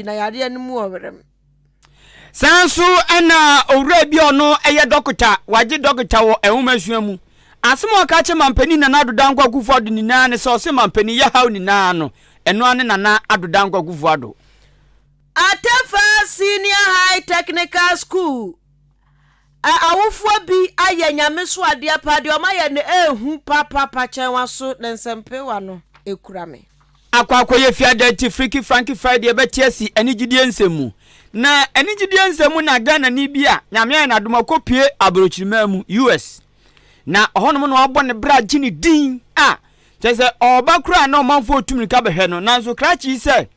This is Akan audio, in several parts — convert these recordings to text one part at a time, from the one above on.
Na yadeɛ no mu ɔwerɛm. Saa nso na owura bi a ɔno yɛ dɔkota, wagye dɔkota wɔ nwomasua mu. Asɛm a ɔka kyerɛ Mampanin Nana Addo Dankwa Akufo-Addo nyinaa ne sɛ ɔse Mampanin yɛ haw nyinaa no, ɛno ara ne Nana Addo Dankwa Akufo-Addo. Atefa Senior High Technical School awofoɔ bi ayɛ Nyame so adeɛ paa, deɛ wɔayɛ no ɛɛhu papaapa kyɛn waso na nsɛmpewa no ɛkura me. Akɔ akɔyɛ fiada nti Freaky Franky Friday bɛte asi anigyedeɛ nsɛm mu. Na anigyedeɛ nsɛm mu na Ghanani bi a Nyame ayɛ no adom akɔpue aburokyirimaa mu, US. Na ɔhɔnom na wabɔ ne bra agye ne din a kyerɛ sɛ ɔreba koraa na ɔmanfoɔ retu mmirika bɛhwɛ no. Nanso krakye yi sɛ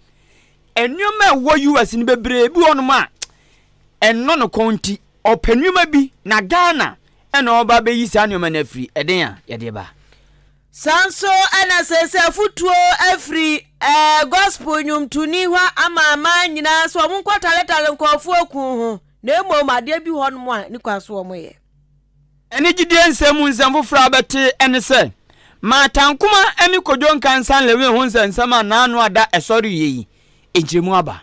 nneɛma a ɛwɔ US no bebree bi wɔ hɔnom a ɛnnɔ no kɔn nti ɔpɛ nneɛma bi na Ghana ɛna ɔreba abɛyi saa nneɛma no afiri ɛden a yɛde ba. Saa nso na seesei afotuo afiri gospel nnwomtoni hɔ ama aman nyinaa sɛ wɔn nkɔtaretare nkurɔfoɔ aku ho, na mmom adeɛ bi hɔ nom a ne kwan so wɔn yɛ. Anigyedeɛ nsɛm mu nsɛm foforɔ a wobɛte ne sɛ, Martha Nkomah ne Kojo Nkansah Lewin ho nsɛnsɛm a n'ano ada ɛsɔreeɛ yi, nkyerɛmu aba.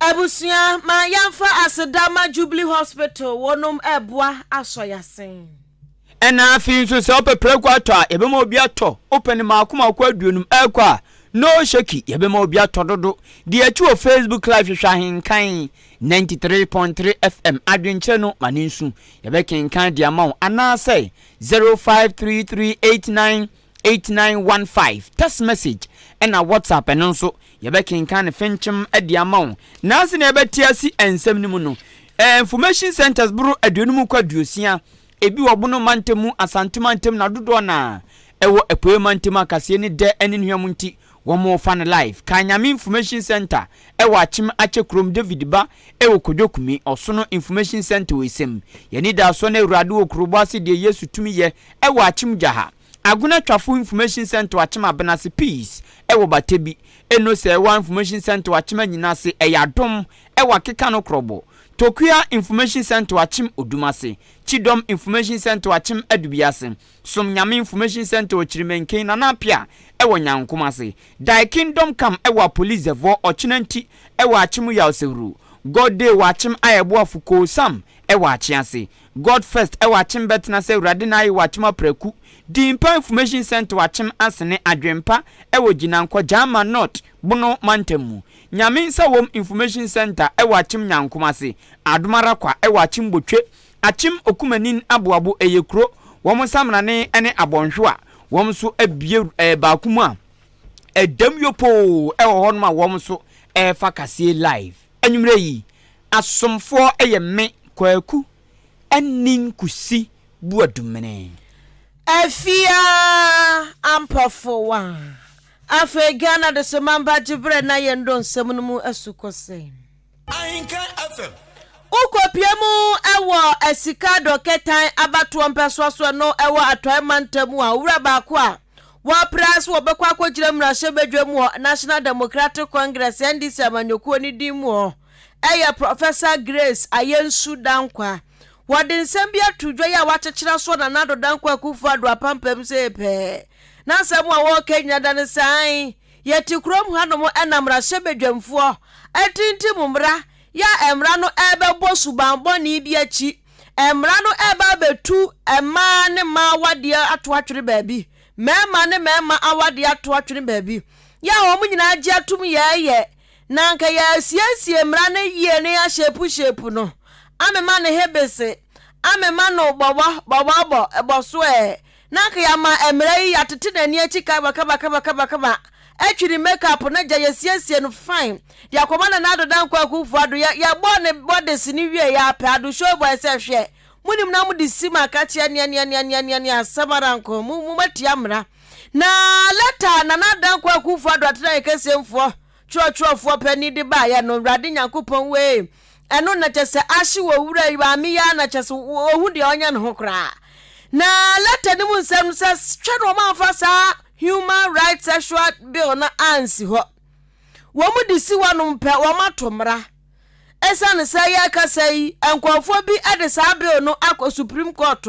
Abusua ma yɛnfa aseda ma Jubilee Hospital wɔnom ɛboa asɔ yasen. Ɛna afei nso sɛ wopɛ prɛko atɔ a, yɛbɛma obi atɔ. Wopɛ no mmaako mmaako aduonum ɛrekɔ a, no shaky, yɛbɛma obi atɔ dodo. Di akyi wɔ Facebook Live hwehwɛ Ahenkan 93.3 FM adwenkyerɛ no ma ne nsu. Yɛbɛkenkan de ama wo anaasɛ 053389 8915 text message ɛna WhatsApp ɛno nso yɛbɛkenkan no fenkyem de ama wo. Nanso nea yɛbɛte ase nsɛm no mu no, information centers boro aduonum kɔ aduosia, ebi wɔ Bono mantam mu, Asante mantam na dodoɔ no ara ɛwɔ Apueɛ mantam a kaseɛ ne dɛ ne nhuam nti wɔfa no live. Kanyame Information Center ɛwɔ Akyem Akyɛ kurom, David Ba ɛwɔ Kodwo Kumi, Ɔsono Information Center wɔ Esem, Yɛn Anidasoɔ ne Awurade wɔ Kurobo ase deɛ Yesu tumi yɛ ɛwɔ Akyem Gyaha. Agona Twafo Information Centre Akyem Abenase Peace wɔ Batabi, Eno Sɛɛwa Information Centre Akyem Anyinase Ɛyɛ Adom wɔ Akeka no Krɔbo, Tokua Information Centre Akyem Odumase, Kyidɔm Information Centre Akyem Adubiase, Som Nyame Information Centre Okyirimenken Nana Apia wɔ Nyankomase, Thy Kingdom Come wɔ Apoli Zɛvɔ Ɔkyenanti wɔ Akyem Yawsewuru, God Day wɔ Akyem Ayɛboafo Koosam wɔ Akyease, God First wɔ Akyem Bɛtena Sɛ Awurade Na Ayɛ wɔ Akyem Apraku, Dimpa Information Centre wɔ Akyem Asene, Adwempa wɔ Gyinankɔ, Gyama North, Bono Mantam mu, Nyame Nsa Wom Information Centre wɔ Akyem Nyankom ase, Adom Ara Kwa wɔ Akyem Botwe, Akyem Okumanin Aboabo ɛyɛ kuro, wɔn nsamrane ne Abɔnhwewa, wɔn nso abue baako mu a ɛdam yopoo wɔ hɔnom a wɔn nso ɛrefa kaseɛ live. Anwummerɛ yi, Asomfoɔ yɛ me Kwaku Anin Kusi Boadumene. Afia Ampɔfowa. Afei Ghana desema mba gye berɛ na yɛn dɔ nsɛm no mu asu kɔ sɛn. Ahenkan FM. Wokɔpie mu wɔ Asika Dɔkɛtan abatoɔ mpɛsoa so ɛno ɛwɔ Atɔeɛ mantam mu a, owura baako a wɔapra sɛ wɔbɛkɔ akɔgyina mmarahyɛbadwam wɔ National Democratic Congress, NDC, amanyɔkuo no din mu hɔ yɛ Professor Grace Ayensu Dankwah. Wɔde nsɛm bi ato dwa yi a wɔakyekyere asoɔ Nana Addo Dankwa Akufo-Addo apampam sei pɛɛ. N'asɛm a wɔreka nyina da ne sɛ, Ae, yɛte kurom hanom na mmarahyɛbadwamfoɔ atintim mmara yɛ a mmara no rebɛbɔ suban bɔne bi akyi. Mmara no reba abɛtu mmaa ne mmaa awadeɛ ato atwene baabi, mmarima ne mmarima awadeɛ ato atwene baabi. Yɛ a wɔn nyinaa gye atom yɛɛyɛ na anka yɛasiesie mmara no yie na yɛahyɛpuhyɛpu no amema no hebese, amema no bɔbɔ bɔbɔbɔ bɔ so ɛ. Na anka yɛama mmara yi yɛatete n'ani akyi kabakabakabakabakaba, atwi ne make up na gya yɛasiesie no fine de akɔma Nana Addo Dankwa Akufo Addo. Yɛ yɛbɔɔ ne bɔdese no wieeɛ ara pɛ, Addo show boy sɛ hwɛ, monim na mode sim akakyea neaneaneaneanea asɛm ara nko, mo mo moatia mmara. Na lɛta a Nana Dankwa Akufo Addo Atenaeɛ Kɛseɛmfoɔ twerɛtwerɛfoɔ panin de baeɛ no, Awurade Nyankopɔn wei, ɛno na kyɛ sɛ ahye wɔ wura yi maame yi ara na kyɛ sɛ ɔhu deɛ ɔnyɛ ne ho koraa. Na lɛta no mu nsɛm no sɛ hwɛ na wɔn amfa saa human rights sexual bill no ansi hɔ. Wɔn de si hɔnom pɛ wɔn ato mmara. Esiane sɛ yɛrekasa yi, nkurɔfoɔ bi de saa bill no akɔ Supreme Court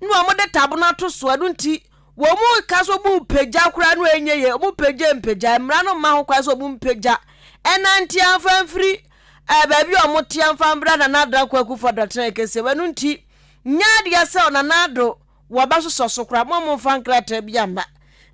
na wɔde tabono ato so, ɛno nti wɔn ka sɛ wɔn mpagya koraa no ɛnyɛ yie, wɔn mpagya mpagya, mmara no mma ho kwan sɛ wɔn mpagya. ɛnante amfa mfiri eh, baabi a wɔteɛ mfa mbra Nana Addo Dankwa Akufo-Addo atenaeɛ kɛseɛ mu. Ɛno nti, nyɛ adeɛ sɛ Nana Addo wɔbɛsosɔ so koraa, mo a momfa nkrataa bi amma.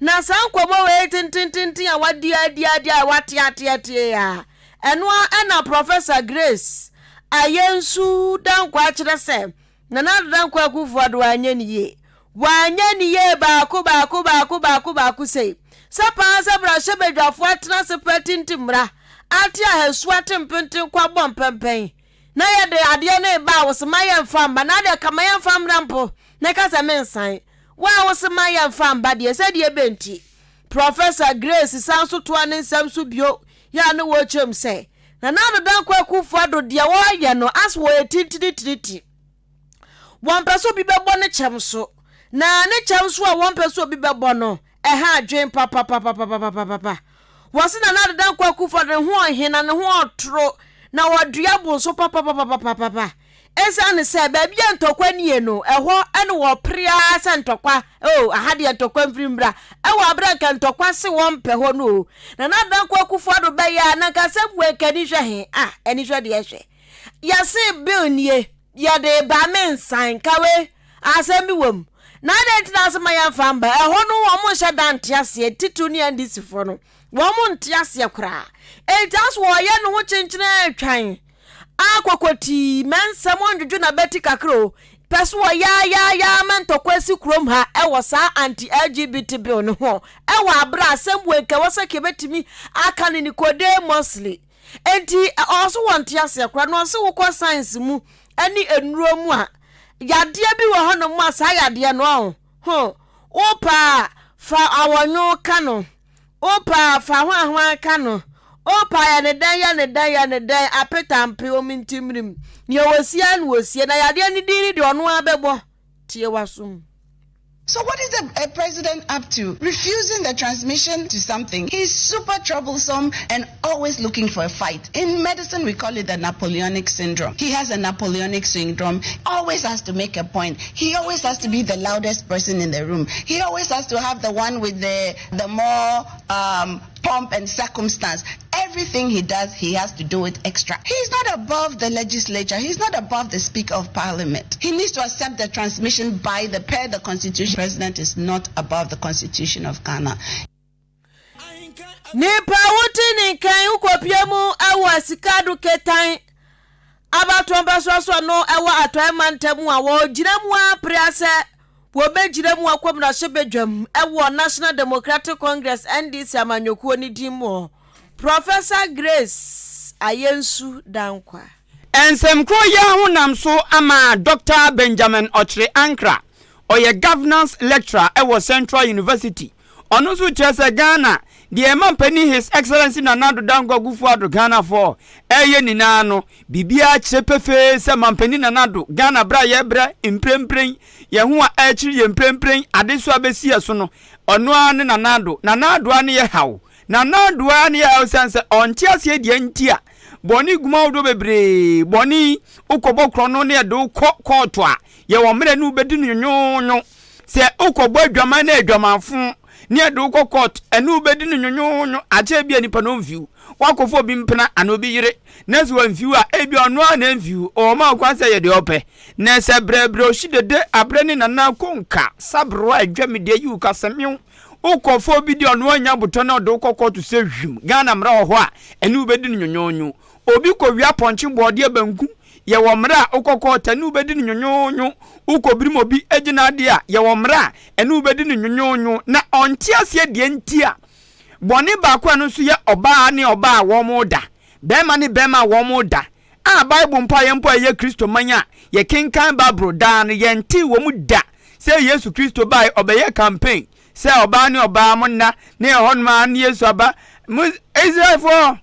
Na saa nkɔmmɔ wei tentententen a wadi adi adi a wate ate ate a, ɛno ara na Professor Grace Ayensu Dankwa akyerɛ sɛ Nana Addo Dankwa Akufo-Addo anyɛ ne yie. Wanyɛ ne yie baako baako baako baako baako sei. Sɛ paa sɛ mmarahyɛbadwafoɔ atena ase pɛ tintim mmara, ate ahasuo ate mpenten kɔ abɔ mpɛmpɛn. Na yɛde adeɛ no reba a, wo se ma yɛmfa mma. Na adeɛ ka ma yɛmfa mmra mpo, na ɛka sɛ mensan. Wo a wo se ma yɛmfa mma deɛ, sɛdeɛ ɛbɛ nti? Professor Grace san nso toa ne nsɛm so bio, yɛ a ne wɔrekyerɛ mu sɛ, Nana Addo Dankwa Akufo-Addo deɛ wɔreyɛ no, as wɔyɛ tintinitiniti. Wɔmpɛ sɛ obi bɛbɔ ne kyɛm so. Na ne kyɛm so a wɔmpɛ sɛ obi bɛbɔ no, ɛha adwene papapapapapapapa. Wɔse Nana Addo Dankwa Akufo-Addo ne ho ɔhe na ne ho ɔtoro na ɔdua bo nso papapapapapa. Esiane sɛ baabi a ntɔkwa nie no, ɛhɔ ne wɔpere ara sɛ ntɔkwa, oh, aha deɛ ntɔkwa mfiri mmra, ɛwɔ abere a nka ntɔkwa se wɔmpɛ hɔ no o. Nana Addo Dankwa Akufo-Addo bɛyɛ a na nka asɛm wei nka ani hwɛ he? Ah, ani hwɛ deɛ hwɛ. Yɛse bill nie, yɛde reba, mensan. Nka wei, asɛm bi wɔ mu. Na adɛn nti na ase ma yɛmfa mba? Ɛhɔ no wɔn nhyɛ da nte aseɛ, titiriw ne NDC foɔ no, wɔn nte aseɛ koraa. Enti aso wɔyɛ ne ho kyenkyene atwan akɔkɔtii mɛnsɛm ɔndwodwo n'abati kakra o, pɛ so wɔyaayaaya ma ntɔkwa asi kurom ha ɛwɔ saa anti-LGBT bill no ho ɛwɔ abere a asɛm wei nka ɛwɔ sɛ kɛbɛtumi aka no Nicodemusly. Enti ɔwɔ so wɔnte aseɛ koraa na ɔse wokɔ science mu ne nnuro mu a yadeɛ bi wɔ hɔnom a saa yadeɛ no ɔho ho wopɛ a fa awɔnwo ka no wopɛ a fa hwanhwan ka no wopɛ a yɛ ne dɛn yɛ ne dɛn yɛ ne dɛn apetampe omintimmirim nea wɔsie a na wɔsie na yadeɛ no din no deɛ ɔno ara bɛbɔ tie w'asom. So what is the president up to? Refusing the transmission to something. He's super troublesome and always looking for a fight. In medicine, we call it the Napoleonic syndrome. He has a Napoleonic syndrome. Always has to make a point. He always has to be the loudest person in the room. He always has to have the one with the, the more um, pomp and circumstance. Everything he does, he has to do it extra. He's not above the legislature. He's not above the Speaker of Parliament. He needs to accept the transmission by the per the Constitution. President is not above the Constitution of Ghana. Nipa wote ne nkan wokɔpie mu wɔ Asikado Ketan abatoɔ mpɛsoasoɔ no wɔ Atɔeɛ mantam a wɔgyina mu ara pere sɛ wɔbɛgyina mu akɔ mmarahyɛbadwam wɔ National Democratic Congress NDC amanyɔkuo no din mu Professor Grace Ayensu Dankwa. Nsɛm koro yi ara ho nam so ama Dɔkta Benjamin Ɔkyere Ankrah, ɔyɛ Governance Lecturer wɔ Central University, ɔno nso kyerɛ sɛ Ghana, deɛ ɛma mpanin His Excellency Nana Addo Dankwa Akufo-Addo Ghanafoɔ reyɛ nyinaa no, biribiara kyerɛ pefee sɛ Mampanin Nana Addo, Ghana berɛ a yɛrebrɛ mprempren, yɛn ho a ɛrekyere yɛn mprempren, adesoa bɛsi yɛn so no, ɔno ara ne Nana Addo. Nana Addo ara ne yɛ haw. Nana Addo ara ne yɛ haw ɛsiane sɛ ɔnte aseɛ deɛ nti a bɔne gu mu ahodoɔ bebree. Bɔne yi, wokɔbɔ korɔno na yɛde wo kɔ kɔɔto a, yɛwɔ mmerɛ ne wobɛdi no nwonwonwo. Sɛ wokɔbɔ adwaman na adwamanfo ne yɛde wo kɔ kɔɔto, ɛne wobɛdi no nwonwonwo. Akyɛ ebia nipa no ɔmfi wo. Woakɔfa obi mpena anaa obi yere na sɛ wamfi wo a, ebia ɔno ara na ɛmfi wo. Ɔma wo kwan sɛ yɛ deɛ ɔpɛ. Na sɛ brɛbrɛ ohyi dede abrɛ ne nana konka sabrewa adwa me deɛ yiw kasamew wokɔ fa obi deɛ ɔno anya abotɔ na ɔde wo kɔ kɔɔto sɛ hwim Ghana mmara wɔ hɔ a ɛne wo bɛdi no nyonyoonyo obi kɔ wia pɔnkye bɔɔdeɛ banku yɛwɔ mmara a wokɔ kɔɔto ɛne wo bɛdi no nyonyoonyo wokɔ birim obi gyina adeɛ a yɛwɔ mmara a ɛne wo bɛdi no nyonyoonyo na ɔnte aseɛ deɛ nti a bɔne baako a ɛno nso yɛ ɔbaa ne ɔbaa a wɔn da bɛrima ne bɛrima a wɔn da A Bible mpo a yɛn mpo a yɛyɛ Kristoman a yɛkenkan Bible daa no, yɛntee wɔ mu da sɛ Yesu Kristo bae ɔbɛyɛɛ campaign sɛ ɔbaa ne ɔbaa mo nna ne ɛhɔnom ara ne Yesu aba. Mo Israelfoɔ,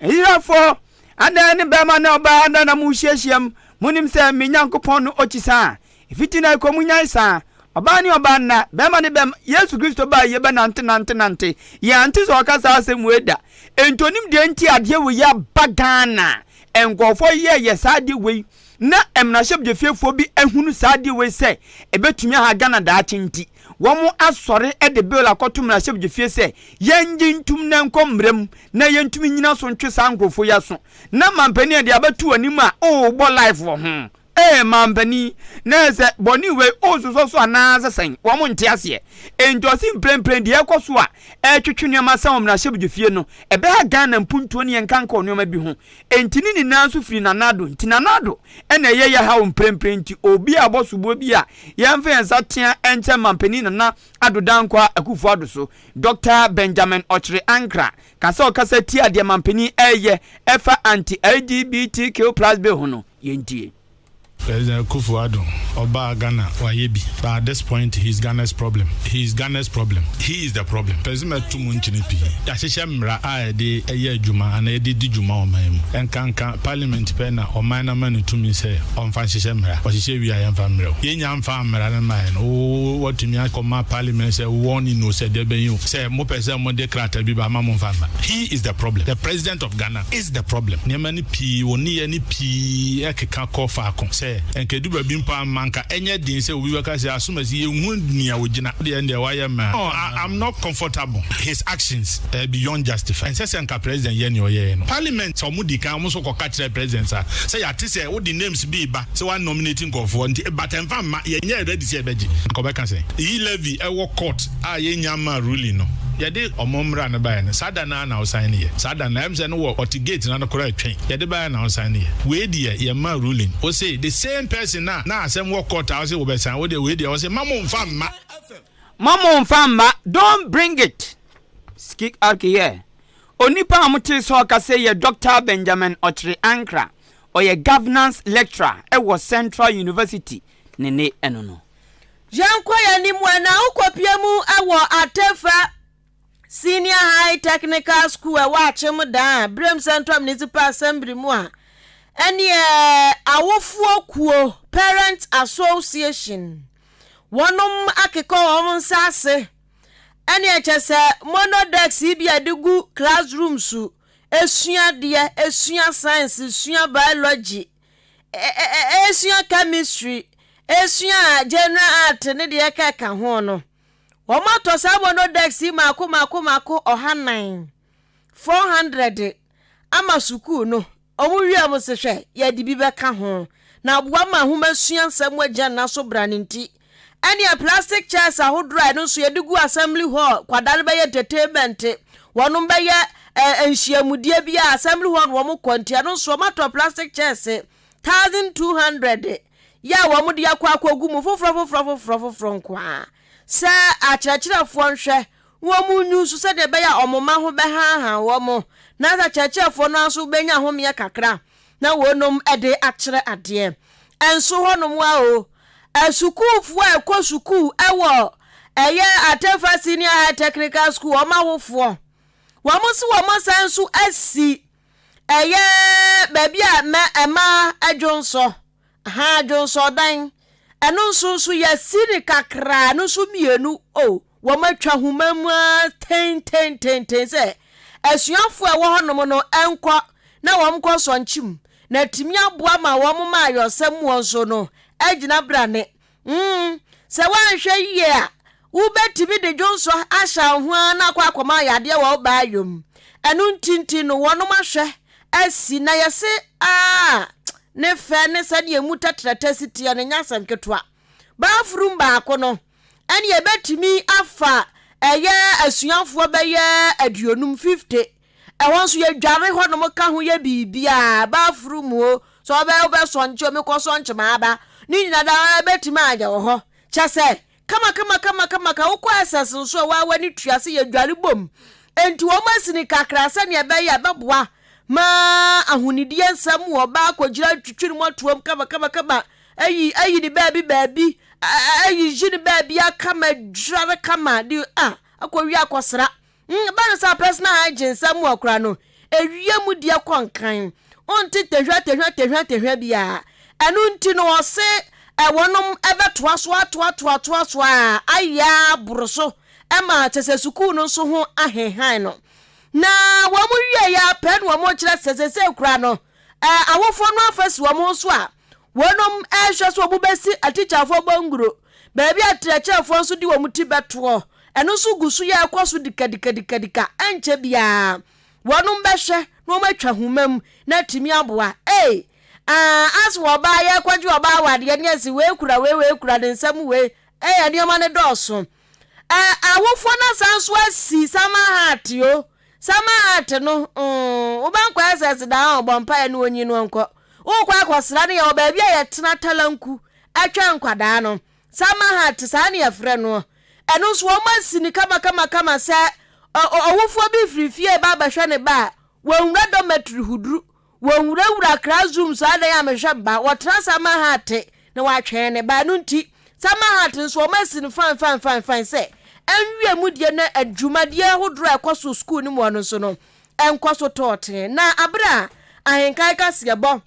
Israelfoɔ, adɛn ne bɛrima ne ɔbaa adɛn na mohyiahyiam? Monim sɛ me Nyankopɔn no okyi saa? Efiti na ekɔ munyae saa. Ɔbaa ne ɔbaa nna, bɛrima ne bɛrima, Yesu Kristo bae yɛbɛnante nante nante. Yɛante sɛ ɔka saa asɛm wei da. Enti onim deɛ nti adeɛ wei aba Ghana. Nkurɔfoɔ yɛɛyɛ saa adeɛ wei. Na mmarahyɛbdwafiefoɔ bi ahunu saa adeɛ wei sɛ ɛbɛtumi aha Ghana daakye nti, wɔn asɔre de bill akɔto mmarahyɛbdwafie sɛ yɛngye ntum na ɛnkɔ mmara mu na yɛntumi nnyina so ntwe saa nkorɔfoɔ yi aso. Na mampanin a deɛ abɛto w'anim a worebɔ life wɔ ho. Ee mampanin, na sɛ bɔne wei wososɔ so anaa sɛ sɛn? Wɔn nte aseɛ. Enti ɔse mprempren deɛ ɛrekɔ so a ɛretwetwe nneɛma sɛn wɔ mmarahyɛbdwafie no, ɛbɛha Ghana mpuntuo ne yɛn nkanka wɔ nneɛma bi ho. Enti ne nyinaa nso firi Nana Addo. Nti Nana Addo na ɛyɛ yɛ haw mprempren nti obi a ɔbɔ soboɔ bi a yɛmfa yɛn nsa tea nkyɛ Mampanin Nana Addo Dankwa Akufo Addo so. Dɔkta Benjamin Ɔkyere Ankrah ka sɛ ɔkasa tia deɛ mampanin reyɛ ɛfa anti-LGBTQ plus bill ho no. Yɛntie. President Akuffo Addo ɔbaa Ghana wayɛ bi but at this point he is Ghana's problem he is Ghana's problem he is the problem pɛ sɛ mɛto mu nkyene pii yɛahyehyɛ mmara a yɛde yɛ adwuma anaa yɛde di dwuma ɔman mu ɛnkanka parliament pɛ na ɔman no ama no tumi sɛ ɔmfa nhyehyɛ mmara ɔhyehyɛ wie a yɛmfa mmerɛ wo yɛnnya mfaa mmara no mmaeɛ no wo watumi akɔma parliament sɛ warning o sɛ deɛ bɛn o sɛ mopɛ sɛ mode krataa bi ba ma momfa mma he is the problem the president of Ghana is the problem nneɛma no pii, wɔn nneyɛɛ no pii keka kɔ faako sɛ anka edu baabi mpo a ma anka ɛnyɛ den sɛ obi bɛka sɛ asomasi yɛnhu nea ogyina deɛ ɛndeɛ wayɛ mmaa no I am not comfortable his actions are beyond justify ɛnsɛ sɛ anka president yɛ nea ɔyɛɛ no parliament sɛ wɔn di kan wɔn nso kɔka kyerɛ president saa sɛ yɛate sɛ wode names bi reba sɛ wa nominate nkurɔfoɔ nti but ɛmfa mma yɛnyɛ ready sɛ yɛbɛgye anka ɔbɛka sɛn yi levy ɛwɔ court a yɛnnya mmaa ruling no yɛde wɔn mmra no baeɛ no saa da no ara na wosan ne yɛ saa da no ɛm sɛ no wɔ ɔte gate no ano koraa ɛtwɛn yɛde baeɛ na wosan ne yɛ wei deɛ yɛmmaa ruling wose the same person a na asɛm wɔ court a wose wobɛsan wo deɛ wei deɛ wose ma mo mfa mma. Ma mo mfa mma don't bring it skik ark here Onipa a motee sɛ ɔkasa yi yɛ Dɔkta Benjamin Ɔkyere Ankrah ɔyɛ Governance Lecturer wɔ Central University ne ne ɛno no. Yɛnkɔ yɛn anim ɛ na wokɔpie mu wɔ Atefa Senior High Technical School ɛwɔ Akyem Dan, Birem Central Municipal Assembly mu a, ɛneɛ awofoɔ kuo, Parents Association, wɔnom akeka wɔn nsa ase ɛneɛ kyɛ sɛ monodex yi bi a yɛde gu classroom so esua adeɛ, esua science, esua biology, esua chemistry, esua general art ne deɛ ɛkeka ho no, Wɔatɔ saa monodex yi mmaako mmaako mmaako 400, 400, ama sukuu no. Wɔwie a wɔse hwɛ, yɛde bi bɛka ho na aboa ma nhomasua nsɛm mu agyina nna so bra no nti. Ɛnneɛ plastic chairs ahodoɔ a ɛno nso yɛde gu assembly hall, nkwadaa no bɛyɛ entertainment, wɔnom bɛyɛ eh, nhyiamudeɛ bi a assembly hall na wɔn kɔ nti ɛno nso wɔatɔ plastic chairs 1200 yɛ a wɔde akɔ akɔgu mu foforɔ foforɔ foforɔ foforɔ nko ara sɛ akyerɛkyerɛfoɔ nhwɛ na wɔn nyu nso sɛdeɛ ɛbɛyɛ a wɔn mma ho bɛhaahaa wɔn na sɛ akyerɛkyerɛfoɔ no ara nso bɛnya ahomeɛ kakra na wɔnom de akyerɛ adeɛ. Ɛnso hɔnom a o, asukuufoɔ a ɛkɔ sukuu wɔ ɛyɛ Atefa Senior High Technical School wɔn awofoɔ wɔn se wɔn asan nso asi Ɛyɛ baabi a mɛ ɛmaa dwonsɔ, ahaa dwonsɔdan. Ɛno nso nso yɛasi no kakraa, ɛno nso mmienu o, wɔatwa homa mu ara tentententen sɛ asuafoɔ a ɛwɔ hɔnom no nkɔ na wɔnkɔ sɔnkyem na atumi aboa ma wɔn ma ayɔsɛm mu nso no agyina brane. Mm, sɛ woanhwɛ yie a, wobɛtumi de dwonsɔ ahyɛ wo ho ara na akɔ akɔma yadeɛ wɔ wo baa yom. Ɛno nti nti no wɔnom ahwɛ asi na yɛse aa ne fɛ ne sɛdeɛ emu tɛtrɛtɛ si teɛ no nyɛ asɛm ketewa. Bathroom baako no ɛne ɛbɛtumi afa ɛyɛ asuafoɔ bɛyɛ 50, 50. Ɛhɔ nso yɛdware hɔnom ka ho yɛ biribiara, bathroom o, sɛ ɔbɛ wobɛsɔnkye o, mekɔ sɔnkye m'aba, ne nyina daa ɛbɛtumi ayɛ wɔ hɔ. Kyɛ sɛ, kama kama kama kama ka wokɔ SS nso a waa w'ani tua sɛ yɛdware bom. Enti wɔn asi no kakra sɛnea ɛbɛyɛ a ɛbɛboa ma ahonidie nsɛm wɔ ɔbaa kɔgyina twitwi ne mɔtoam kama kama kama ayi ayi ne baabi baabi ayiyi ne baabi akama adware kama de a akɔwie akɔsra. Mm, ba no sɛ personal hygiene nsɛm mu ɔkora no, ewia mu deɛ kɔ nkan. Wonte tehwa tehwa tehwa tehwa biara. Ɛno nti no ɔse wɔnom ɛbɛtoa so atoa toa toa so a ayɛ aboro so ɛma kyɛ sɛ sukuu no nso ho ahehan no. Na wɔn wie yɛ apɛ na wɔn kyerɛ sɛ sɛsɛ kura no awofoɔ no afa si wɔn ho so a. Wɔnom rehwɛ sɛ wɔbɛsi atikyafoɔ bɔnguro, baabi a akyerɛkyerɛfoɔ nso de wɔn ti bɛtoɔ. Ɛno nso gu so yɛ ɛkɔ so dikadikadikadika. Ɛnkyɛ biara wɔnom bɛhwɛ na wɔatwa nhoma mu na atumi aboa. Ei! Ah, as wɔ ɔbaa yɛrekɔgye ɔbaa awadeɛ ne asi wei kura wei wei kura ne nsam wei. Ei, nneɛma no dɔɔso. Eh, awofoɔ no asan nso asi summer hat o. Summer hat no, mm, wobɛnkɔ SS daa ɔbɔ mpaeɛ na ɔnyi no ɔnkɔ. Wokɔ akɔsra no yɛwɔ baabi a yɛtena talanku ɛtwɛn nkwadaa no. Summer hat, saa ne yɛfrɛ no. Ɛno nso wɔn asi no kamakamakama sɛ ɔwofoɔ bi firi fie ba abɛhwɛ ne ba a, wɔnwura dormitory huduru Wɔnwurawura classrooms adan a mehwɛ ba, wɔtra summer hut na wɔatwɛn ne ba. Ɛno nti, summer hut nso wɔasi no fine fine fine fine sɛ ɛnwie mu deɛ na dwumadie ahodoɔ a ɛkɔ so sukuu no mu hɔ no nso no ɛnkɔ so tɔɔtee. Na abere a ahenkan kaseɛbɔ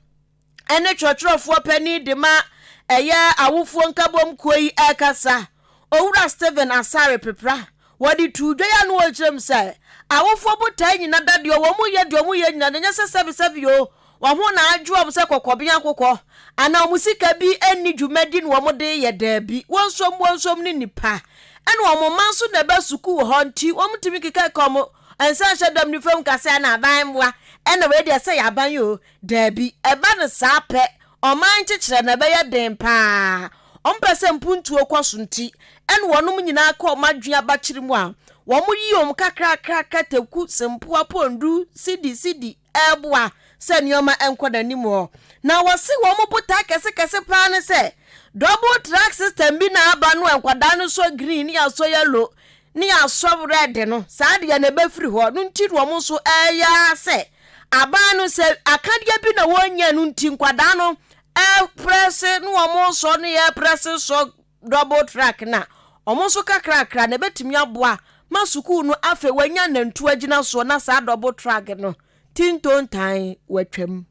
ne twerɛtwerɛfoɔ panin de ma ɛyɛ awofoɔ nkabom kuo yi ɛrekasa, Owura Stephen Asare Pepra, wɔde too dwa yi ano ɔrekyerɛ mu sɛ, awofoɔ botae nyina da deɛ wɔn yɛ deɛ wɔn yɛ nyina no nyɛ sɛ sɛbesɛbe o, wɔn ho na adwo wɔn sɛ kɔkɔben akokɔ anaa wɔn sika bi nni dwumadi na wɔn de reyɛ, daabi, wɔn nso wɔn nso ne nnipa ɛna wɔn mma nso na ɛba sukuu hɔ nti wɔn tumi kekaka wɔn nsa nhyɛ dɔm nifa mu ka sɛ ɛna aban mmoa ɛna wei deɛ sɛ yɛ aban o, daabi, ɛba no saa pɛ Ɔman nkyekyerɛ no ɛbɛyɛ den paa. Wɔn pɛ sɛ mpuntuo kɔ so nti ɛna wɔnom nyinaa kɔ wɔn adwene abakyere mu a wɔn yi wɔn kakrakra teku, sempoa, pondu, sidi, sidi ɛreboa sɛ nneɛma nkɔ n'anim hɔ. Na wɔse wɔn botae kɛse kɛse paa ne sɛ double track system bi na aba no a nkwadaa no sɔ green ne yɛasɔ yellow ne yɛasɔ red no saa deɛ na ɛbɛfiri hɔ no nti na wɔn nso ɛreyɛ ara sɛ Aban no sɛ akadeɛ bi na wɔnnya no nti nkwadaa no ɛreprɛse na wɔn sɔ no yɛreprɛse sɔ double track na wɔn nso kakrakra na ɛbɛtumi aboa ma sukuu no afei wɔanya nantu agyina soɔ na saa double track no tintontan wɔatwam.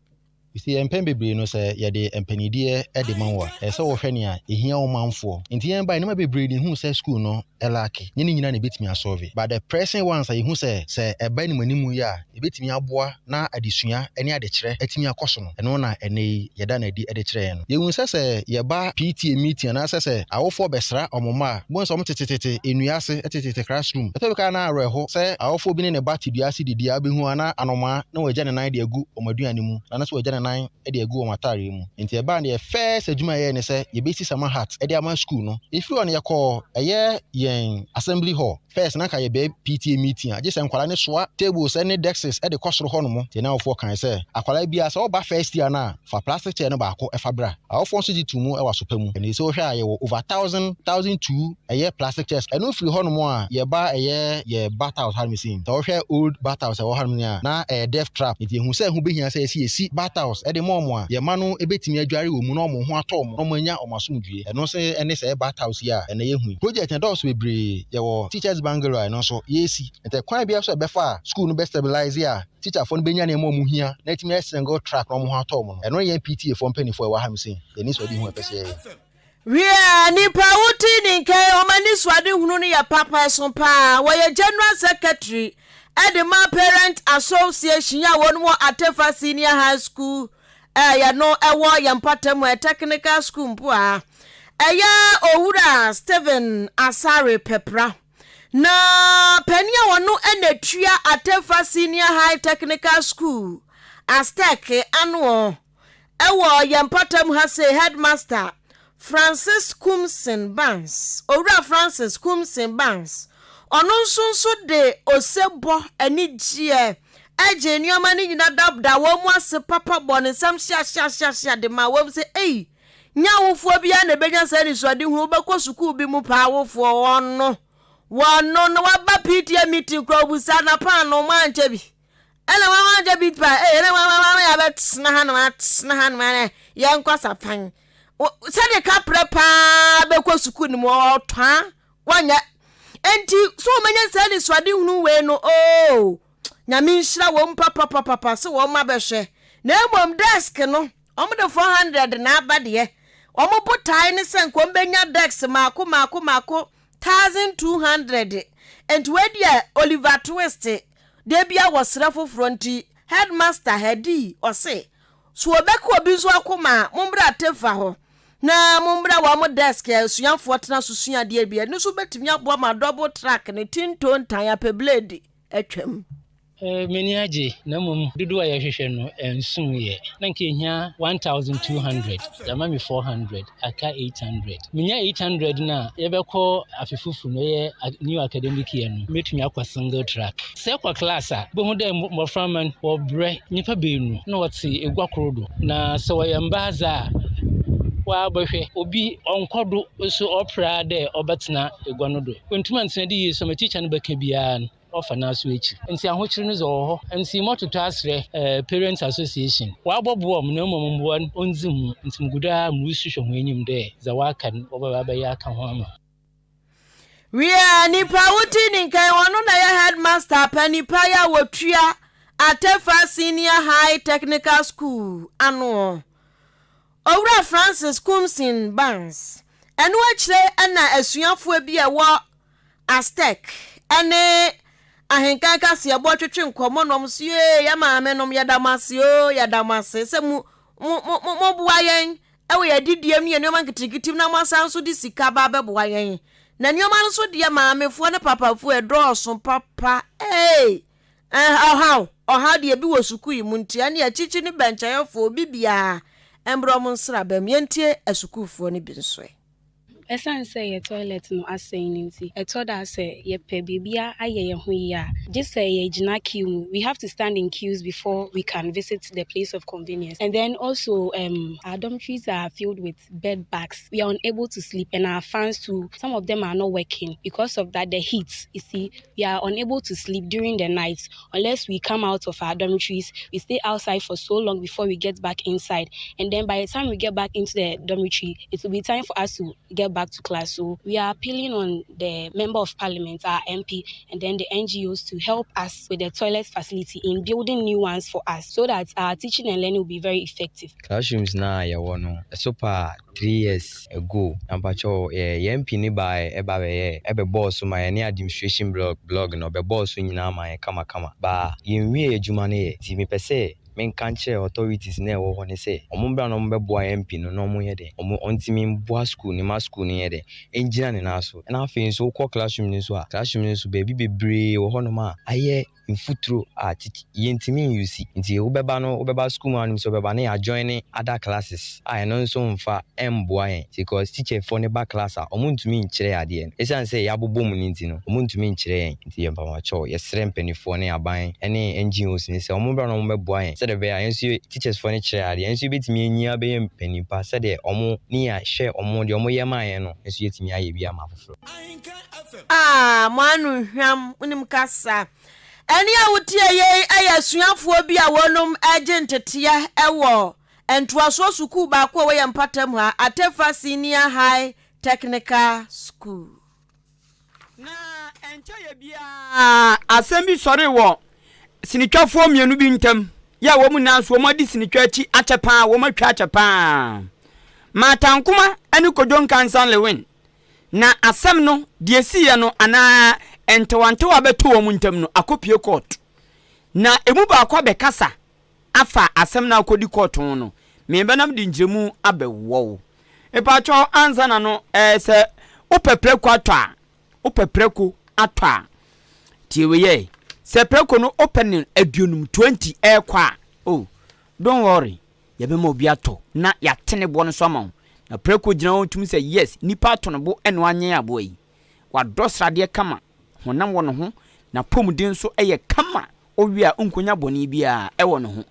You see, mpɛn bebree no sɛ yɛde mpanindeɛ de ma wo a, ɛsɛ sɛ wohwɛ nea ɛhia wo manfoɔ. Nti yɛn bae nneɛma bebree na yɛhuu sɛ school no lacke. Nyɛ ne nyinaa na ɛbɛtumi asɔlve. But the pressing ones a yɛhu sɛ sɛ ɛba animanimu yi a, ɛbɛtumi aboa na adesua ne adekyerɛ atumi akɔ so no, ɛno na ɛnnɛ yi yɛda no adi de kyerɛ yɛn no. Yɛhu sɛ sɛ yɛba PTA meeting anaasɛ sɛ awofoɔ bɛsra wɔn mma a, wobɛhu sɛ wɔtetetete nnua ase, tetetete classroom. Ɛtɔ bi koraa na awerɛho sɛ awofoɔ bi ne ne ba te dua ase didi a, wobɛhu a na anomaa na wagya ne nan de agu wɔn aduane mu, anaasɛ wagya ne nan de agu wɔn ataareɛ mu. Nti ɛbaa no yɛ first adwuma a yɛyɛɛ ne sɛ yɛbɛsi summer hut de ama school no. Ɛfiri hɔ no yɛkɔɔ ɛyɛ yɛn assembly hall. First na anka yɛbɛyɛ PTA meeting a, gye sɛ nkwadaa no soa tables ne desks de kɔ soro hɔnom. Nti na awofoɔ kae sɛ, akwadaa biara sɛ woba first year no a, fa plastic chair no baako fa bra. Awofoɔ nso gye too mu wɔ aso pa mu. Ɛnna sɛ wohwɛ a yɛwɔ over thousand, 1002 ɛyɛ plastic chairs. Ɛno firi hɔnom a yɛba ɛyɛ yɛ bath house hanom sei. Sɛ wohwɛ old bath house a ɛwɔ hanom yi a, na ɛyɛ death trap. Nti yɛhu sɛ ɛho bɛhia sɛ yɛsi yɛsi bath house de ma wɔn a yɛn mma no bɛtumi adware wɔ mu na wɔn ho atɔ wɔn na wɔanya wɔn asomdwoeɛ. Ɛno nso ne sɛ bath house yi a ɛnnɛ yɛhu yi. Project no ɛdɔɔso bebree. Yɛwɔ teachers bungalow a ɛno nso yɛresi. Nti kwan biara so a ɛbɛfa a school no bɛ stabilize a teacherfoɔ no bɛnya nneɛma a wɔhia na atumi ayɛ single track na wɔn ho atɔ wɔn no, ɛno ne yɛn PTA foɔ mpanimfoɔ a ɛwɔ ha no sei, yɛn anisoadehunu a yɛpɛ sɛ yɛyɛ. Wiɛ, nnipa a wotee ne nka yi, wɔn anisoadehunu no yɛ papa, ɛso paa. Wɔyɛ General Secretary de ma Parent Association a wɔn wɔ Atefa Senior High School a yɛno ɛwɔ yɛn mpɔtam ɛ Technical School mpo a. Ɛyɛ Owura Stephen Asare Pɛpra. Na panin a ɔno na ɛtua Atefa Senior High Technical School, ASTEC, ano wɔ yɛn mpɔtam ha sei, Headmaster Francis Kumsin Barnes, Owura Francis Kumsin Barnes, ɔno nso nso de osebɔ, anigyeɛ, gyee nneɛma no nyina da wɔn mu ase papa bɔɔ ne nsam hyeahyeahyeahyea de maa wɔn sɛ, Ei, Nyɛ awofoɔ biara na ɛbɛnya saa anisoadehunu, wobɛkɔ sukuu bi mu paa awofoɔ wɔn no wɔn no na waba PTA meeting koraa obusa na paano mo ankyɛ bi ɛna wɔn ankyɛ bi paa ee ɛna wɔn wɔn yɛabɛtena ha na wɔatena ha na wɔn yɛnkɔ safan sɛde kaprɛ paa bɛkɔ sukuu no mu ɔtɔa wɔnyɛ nti so wɔbɛnya saa anisoadehunu wei no oo nyame nhyira wɔn papapapapa sɛ wɔn abɛhwɛ na mmom desk no Wɔn de 400 na aba deɛ. Wɔn botae ne sɛ nka wɔbɛnya desks mmaako mmaako mmaako 1,200. Nti wei deɛ Oliver Twist, da biara wɔsrɛ foforɔ nti Headmaster, Hadi, ɔse. So wɔbɛka obi nso akoma a, mommra Tefa hɔ na mommra wɔn desk a asuafoɔ tena so sua adeɛ bi. Ɛno nso bɛtumi aboa ma double track no ti ntontan apɛ blade atwam. M'ani agye, na mmom dodow a yɛhwehwɛ no ɛnso yɛ. Na nka ehia 1,200, yɛama me 400, aka 800. Minya 800 no a, yɛbɛkɔ afe foforo no, ɛyɛ new academic year no, mɛtumi akɔ single track. Sɛ ɛkɔ class a, bohu dɛ mboframba no wɔbrɛ, nyimpa beenu na wɔtse egua kor do, na sɛ wɔyɛ mbaa dze a, wɔabɔhwɛ, obi ɔnnkɔ do so ɔper ara dɛ ɔbɛtsena egua no do. Oenntum anntsena do yie so ma teacher no bɛka biara no, ɔfa n'aso ekyir. Ntsi ahokyer no dze ɔwɔ hɔ. Ntsi mɔtotɔ aserɛ Parents Association, wɔabɔboa m' na mbom mboa no onndzi mu, ntsi mugu do ara murusu hwɛ hɔn enyim dɛ dza wɔaka no wɔbɛba abɛyɛ akã ho ama. Wiɛ, nipa a wote ne nka yi, ɔno na ɛyɛ headmaster panin pa yi a wɔtua Atefa Senior High Technical School ano, Owura Francis Kumsin Barnes. Ɛno akyire na asuafoɔ bi a ɛwɔ Aztec ne Ahenkan kaseɛbɔ twetwe nkɔmmɔ na wɔn so yee yɛ maame nom yɛda mo ase oo yɛda mo ase sɛ mo mo mo moboa yɛn wɔ yɛn adidie mu ne yɛn nneɛma nketenkete mu na moasan nso de sika ba abɛboa yɛn. Na nneɛma no nso deɛ maamefoɔ ne papafoɔ ɛdɔɔso papa ee eh, ɔhaw ɔhaw deɛ ebi wɔ sukuu yi mu nti ɛne akyikyi ne bɛnkyɛeɛfoɔ obi biara mbrɛ ɔmo nsraba mu. Yɛntie asukuufoɔ no bi nso ɛ. Ɛsiane sɛ yɛn toilet no asɛe no nti, ɛtɔ da a sɛ yɛpɛ biribi ayɛ yɛn ho yie a, gye sɛ yɛgyina queue mu. We have to stand in queues before we can visit the place of convenience. And then also, um, our dormitories are filled with bed bugs. We are unable to sleep, and our fans too, some of them are not working. Because of that, the heat, you see, we are unable to sleep during the night unless we come out of our dormitories. We stay outside for so long before we get back inside. And then by the time we get back into the dormitory, it will be time for us to get back to class. So we are appealing on the Member of Parliament, our MP, and then the NGOs to help us with the toilet facility in building new ones for us so that our teaching and learning will be very effective. Classrooms no a yɛwɔ no, ɛso paa 3 years ago na mpakyɛw yɛ yɛn MP no baeɛ ɛba bɛyɛɛ ɛbɛbɔɔ so ma yɛn ne administration blog blog no ɔbɛbɔɔ so nyinaa maa yɛn kama kama but yɛnwiee adwuma no yɛ nti mepɛ sɛ menka nkyerɛ authorities no a ɛwɔ hɔ no sɛ ɔmo mbra na ɔmo bɛboa MP no na ɔmo nyɛ dɛn ɔmo ɔntumi mboa school no ma school no nyɛ dɛn ɛngyina ne nan so ɛna afei nso wokɔ classroom no nso a classroom no nso baabi bebree wɔ hɔnom a ayɛ mfuturo a titi yɛntumi nuse nti wobɛba no wobɛba school mu a wonim sɛ wobɛba na yɛajoine other classes a ɛno nso mfa mboa yɛn because teacher foɔ no ba class a ɔmo ntumi nkyerɛ yɛn adeɛ no ɛsiane sɛ yɛabobɔ mu no nti no ɔmo ntumi nkyerɛ yɛn nti yɛmpamoakyɛw yɛsrɛ mpaninfoɔ ne aban ne NGOs no sɛ ɔmo mbra na ɔmo bɛboa yɛn sɛdeɛ ɛbɛyɛ a yɛn nso teachers foɔ no kyerɛ yɛn adeɛ yɛn nso yɛbɛtumi anyin abɛyɛ mpanin pa sɛdeɛ ɔmo ne yɛn hwɛ ɔmo deɛ ɔmo yɛ maa yɛn no nso yɛatumi ayɛ bi ama afoforɔ. Ah, mo ano hwam, monim kasa. Ɛnne a wotie yei yɛ asuafoɔ bi a wɔnom regye nteteɛ wɔ ntoasoɔ sukuu baako a ɛwɔ yɛn mpɔtam ha, Atefa Senior High Technical School. Na ɛnkyɛeɛ biara asɛm bi sɔree wɔ sinitwafoɔ mmienu bi ntam, yɛ a wɔn nyinaa nso wɔadi sinitwa akyi akyɛ paa, wɔatwa akyɛ paa. Martha Nkomah ne Kojo Nkansah Lewin. Na asɛm no, deɛ ɛsiiɛ no anaa ntawantawa a bɛtoo wɔn ntam no akɔpue kɔɔto. Na ɛmu baako abɛkasa afa asɛm no a akɔdi kɔɔto ho no, merebɛnam de nkyerɛmu abɛwɔ wo. Mepakyɛw, ansa na no, ɛɛ sɛ wopɛ prɛko atɔ a, wopɛ prɛko atɔ a, tie wei ɛ, sɛ prɛko no wopɛ no aduonum, 20 ɛrekɔ a, oh, don't worry, Yɛbɛma obi atɔ na yɛate ne boɔ no nso ama wo. Na prɛko gyina hɔ tumi sɛ yes, nipa ato ne bo na wanyɛn aboa yi. Wadɔ sradeɛ kama, honam wɔ ne ho, n'apɔmuden nso yɛ kama, ɔwe a ɔnkɔnya bɔne biara wɔ ne ho.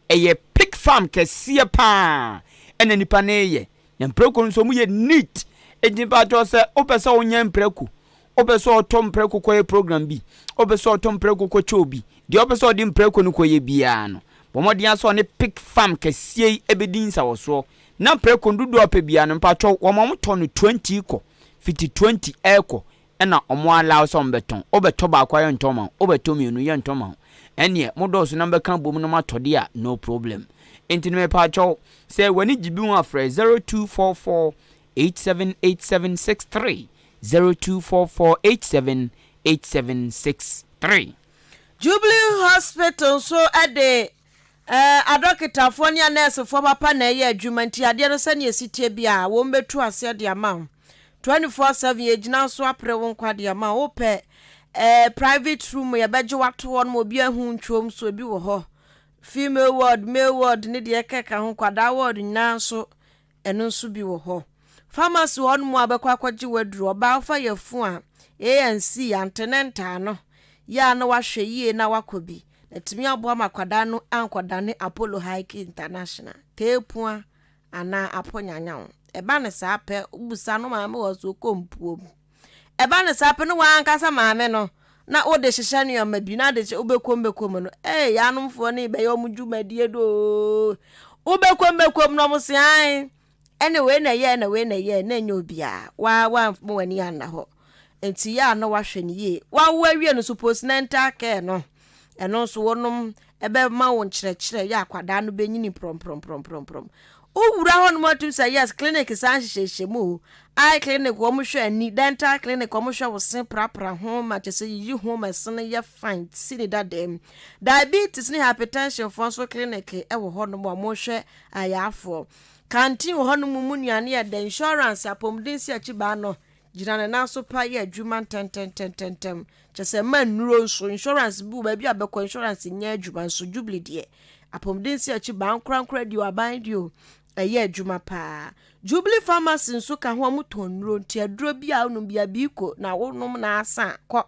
Ɛyɛ pig farm kɛseɛ pa ara na nipa no reyɛ. Na mprako no nso wɔyɛ neat. Enti mpakyɛw sɛ wopɛ sɛ wonyɛ mprako, wopɛ sɛ ɔtɔ mprako kɔyɛ program bi, wopɛ sɛ ɔtɔ mprako kɔkyɛ obi, deɛ wopɛ sɛ ɔde mprako no kɔyɛ biara no, bɔ mmɔden ara sɛ ɔne pig farm kɛseɛ yi bɛdi nsawɔsoɔ. Na mprako no dodoɔ a wopɛ biara no, mpakyɛw wɔn a wɔtɔ no 20 kɔ, fiti 20 ɛrekɔ ɛna wɔn allow sɛ wɔbɛtɔn. Wobɛtɔ baako a yɛntɔn ma wo, wobɛtɔ mmienu yɛntɔn ma wo. Ɛnneɛ modɔɔso na mobɛka abom na moatɔ deɛ a, no problem. Enti no mepakyɛw, sɛ w'ani gye bi ho a frɛ 0244 878763, 0244 878763. Jubilee Hospital nso de. Ɛɛ, adɔkotafoɔ ne anɛɛsefoɔ papa na ɛyɛ adwuma nti adeɛ no sɛdeɛ ɛsi teɛ biara wɔn bɛtu aseɛ de ama wo. 24/7 yɛgyina so apere wo nkwa de ama wo. Wopɛ ɛɛ private room yɛbɛgye wo ato hɔ nom obi ahu ntwom so ebi wɔ hɔ. Female ward, male ward ne deɛ ɛkeka ho, nkwadaa ward nyinaa nso Ɛno nso bi wɔ hɔ. Pharmacy hɔ nom a wobɛkɔ akɔgye w'aduro, ɔbaa wofa yafunu a, ANC, antenatal no, yɛ a na wahwɛ yie na wakɔ bi. Na atumi aboa ma akwadaa no ankɔdane Apollo Hike International, Teepua anaa Apo Nyanyaw. Ɛba no saa pɛ, wobisa no maame wɔ so ɔkɔ mpuo mu. Ɛba no saa pɛ no w'ankasa maame no na wode hyehyɛ nneɛma bi na de hyɛ wobɛkɔm bɛkɔm no ee yanomfoɔ no bɛyɛ wɔn dwumadie doo wobɛkɔm bɛkɔm no wɔn se ae ɛne wei na ɛyɛ na wei na ɛyɛ na ɛnyɛ obiara waa wamma w'ani anna hɔ nti yɛ a na wahwɛ no yie wawo awie no so postnatal care no Ɛno nso wɔnom ɛbɛma wo nkyerɛkyerɛ yɛ akwadaa no bɛnyini prɔmprɔmprɔmprɔm. Wowura hɔ nom atum sɛ yes clinic saa nhyehyɛhyɛ mu o. Eye clinic wɔn hwɛ ani, dental clinic wɔn hwɛ wo se prapra ho ma kyɛ sɛ yiyi ho ma ɛse no yɛ fine si ne dada mu. Diabetes ne hypertension foɔ nso clinic ɛwɔ hɔ nom wɔn hwɛ ayaafoɔ. Canteen wɔ hɔ nom mu nnuane yɛ dɛ, insurance, apɔmuden si akyi baa no Gyina ne nan so pa yɛ adwuma ntɛntɛntɛntɛm. Kyerɛ sɛ mma nnuro nso, insurance bi wɔ baabi a bɛkɔ insurance nyɛ adwuma nso Jubilee deɛ apɔmuden si akyi baa nkorankora deɛ o aban deɛ o ɛyɛ adwuma paa. Jubilee Pharmacy nso ka ho a wɔtɔn nnuro nti aduro bi a wonom bi a biiko na wonom na asa a kɔ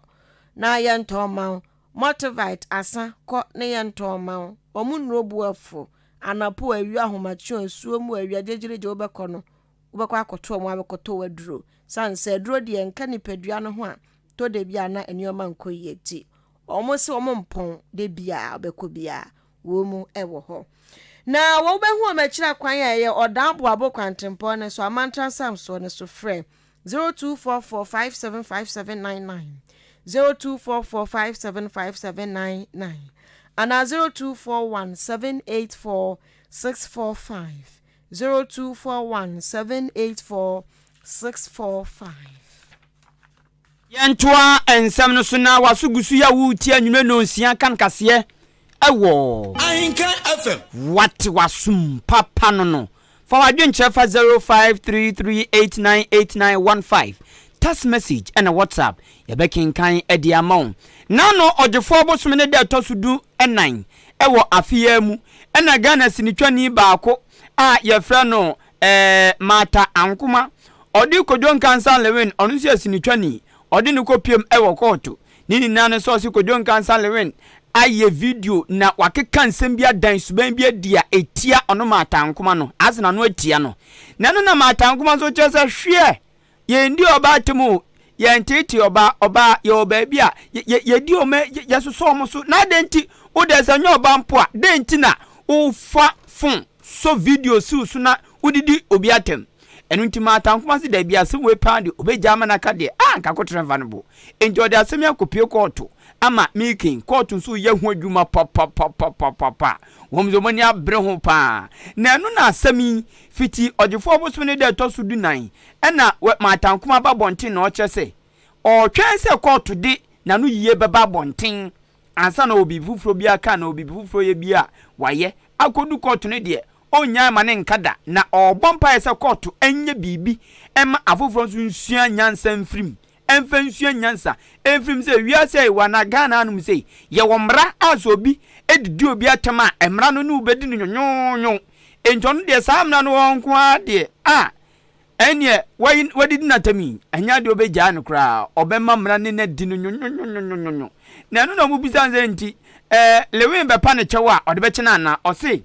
na yɛntɔn mma wo. Multivite asa kɔ ne yɛntɔn mma wo. Wɔn nnuro bo afu. Anɔpa o awia ahomakye o asuo mu o awia gyegyeregye wobɛkɔ no wobɛkɔ akɔto wɔn abɛkɔtɔ w'aduro. Sane sɛ aduro deɛ nka nipadua no ho a, tɔ da bi a na nneɛma nkɔ yie nti, wɔn se wɔn mpɔn da biara wobɛkɔ biara wɔn mu wɔ hɔ. Na wɔbɛhu wɔn akyiri akwan a ɛyɛ Ɔdan Boabo kwantempɔn no so, Amantra Nsamsoɔ no so. Frɛ 0244 575799, 0244 575799 anaa 0241 784 645. 0241 784 645. Yɛntoa nsɛm no so na w'aso gu so yi a woretie anwummerɛ nnɔnsia kan kaseɛ wɔ. Ahenka FM. Wate w'asom papa no no. Fa w'adwenkyerɛ fa 0533898915, text message ɛna WhatsApp, yɛbɛkenkan de ama wo. Nano Ɔgyefoɔ bosome ne da ɛtɔ so du nan wɔ afe yi ara mu na Ghana sinitwani baako a yɛfrɛ no eh, Martha Ankomah, ɔde Kojo Nkansah Lewin, ɔno nso yɛ sinitwani, ɔde no kɔpiem wɔ kɔɔto. Ne nyinaa ne sɛ ɔse Kojo Nkansah Lewin ayɛ video na wakeka nsɛm bi adan suban bi adi a ɛtia ɔno Martha Ankomah no, ase n'ano atia no. Na ɛno na Martha Ankomah nso kyerɛ sɛ hweɛ, Yɛndi ɔbaa atem o, yɛnteetee ɔbaa, ɔbaa, yɛwɔ baabi a yɛ, yɛdi wɔn, yɛsosɔ wɔn so. Na adɛn nti, wo deɛ sɛ nyɛ ɔbaa mpo a, dɛn nti na wofa fon sɔ video siw so na wodidi obi atɛm? Ɛno nti Martha Nkrumah se dabi, asɛm wei paa deɛ, ɔbɛgya ama no aka deɛ, ah, anka akoterɛ mfa no bo. Enti ɔde asɛm yi akɔpue kɔɔto ama Meekin. Kɔɔto nso reyɛ ho adwuma papapapapapa. Wɔn nso wɔn ani abere ho paa. Na ɛno na asɛm yi fiti Ɔgyefoɔ bosome no da a ɛtɔ so dunan Ɛnna Martha Nkrumah ba abɔnten na ɔkyerɛ sɛ ɔretwɛn sɛ kɔɔto de n'anoyie bɛba abɔnten ansa na ɔwɔ biribi foforɔ bi aka anaa ɔwɔ biribi foforɔ yɛ bi a wayɛ akɔdu kɔɔto no deɛ, ɔnnyae ma no nka da na ɔrebɔ mpaeɛ sɛ kɔɔto nyɛ biribi mma afoforɔ nso nsua nyansa mfiri mu, mfa nsua nyansa mfiri mu sɛ wiase a yɛwɔ anaa Ghana hanom sei, yɛwɔ mmara a sɛ obi didi obi atɛm a, mmara no ne wo bɛdi no nwonwonwo. Enti ɔno deɛ saa mmara no wɔ hɔ nko ara deɛ a, Ɛnneɛ, wayi, wadidi n'atam yi, ɛnyɛ adeɛ ɔbɛgyaa no koraa, ɔbɛma mmara ne no adi no nwonwonwonwonwonwo. Na ɛno na wɔbisa no sɛ, nti, ɛɛ, Lewin bɛpa ne kyɛw a, ɔde bɛkyɛ no anaa? Ɔse,